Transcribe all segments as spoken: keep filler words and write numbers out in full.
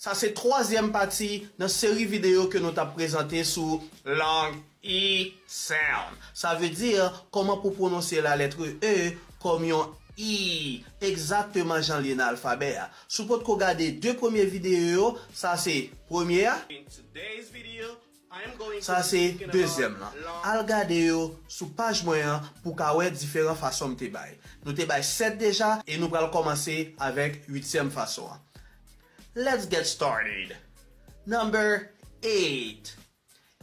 Sa se twazyèm pati nan seri videyo ke nou t ap prezante sou lang E sound. Sa vle di kòman pou pwononse lalèt E kòm yon I, egzakteman jan l ye nan alfabè a. Si w potko gade de premye videyo yo, sa se premye a. Sa se dezyèm lan. Al gade yo sou paj mwen an pou w ka wè diferan fason m te bay. Nou te bay sèt deja e nou pral kòmanse avèk uityèm fason an. Let's get started. Number eight.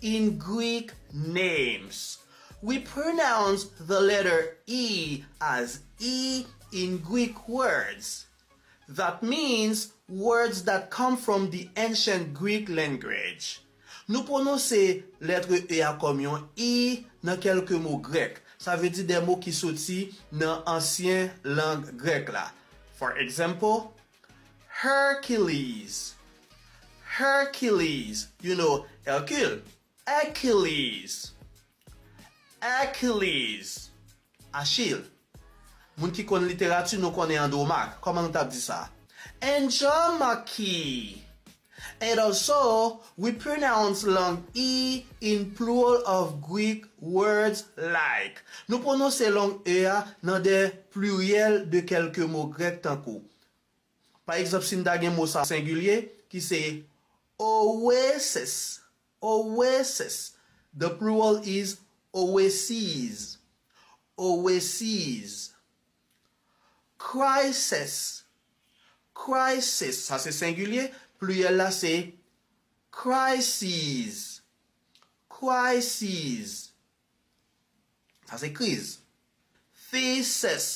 In Greek names, we pronounce the letter E as E in Greek words. That means words that come from the ancient Greek language. Nou pwononse lèt E a kòm yon I nan kèlke mo grèk. Sa vle di de mo ki soti nan ansyen lang grèk la. For example, Hercules. Hercules. You know, Hercule. Achilles. Achilles. Achil. Moun ki konn literati, nou konnen Andromak. Kòman nou t ap di sa? Andromache. And also, we pronounce long E in plural of Greek words like. Nou pwononse long E a nan de pliryèl de kèlke mo grèk tankou. Pa egzanp, si n ta gen mo sa sengilye, ki se oasis, oasis. The plural is oases, oases. Crisis, crisis. Sa se sengilye, pliryèl la se crises, crises. Sa se kriz. Thesis,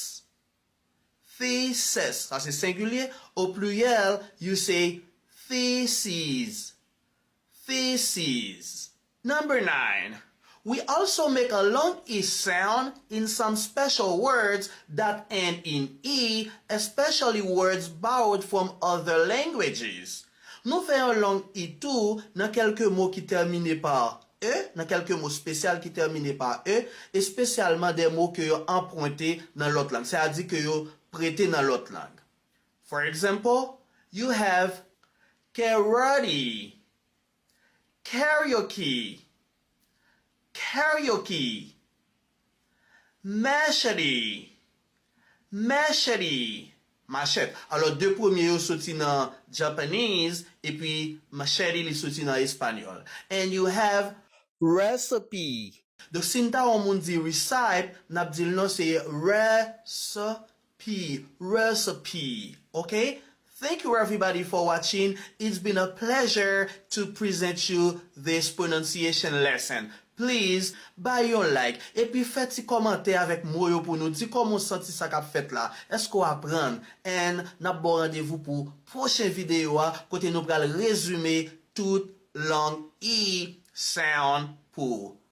thesis. Sa se sengilye. O pliryèl, you say theses, theses. Number nine. We also make a long E sound in some special words that end in E, especially words borrowed from other languages. Nou fè yon long E tou nan kèlke mo ki tèmine pa E, nan kèlke mo espesyal ki tèmine pa E, espesyalman de mo ke yo anprente nan lòt lang, sètadi ke yo prete nan lòt lang. For example, you have karate, karaoke, karaoke, machete, machete, machèt. Alò, de premye yo soti nan Japanese, epi machete li soti nan espanyòl. And you have recipe. Donk, si n ta wè yon moun di recipe, n ap di l non, se recipe, recipe, ok? Thank you everybody for watching. It's been a pleasure to present you this pronunciation lesson. Please, bay yon like, epi fè ti kòmantè avèk mo yo pou nou di kòman w santi sa k ap fèt la. Èske w aprann? And n ap ba w randevou pou pwochen videyo a, kote nou pral rezime tout long E sound pou ou.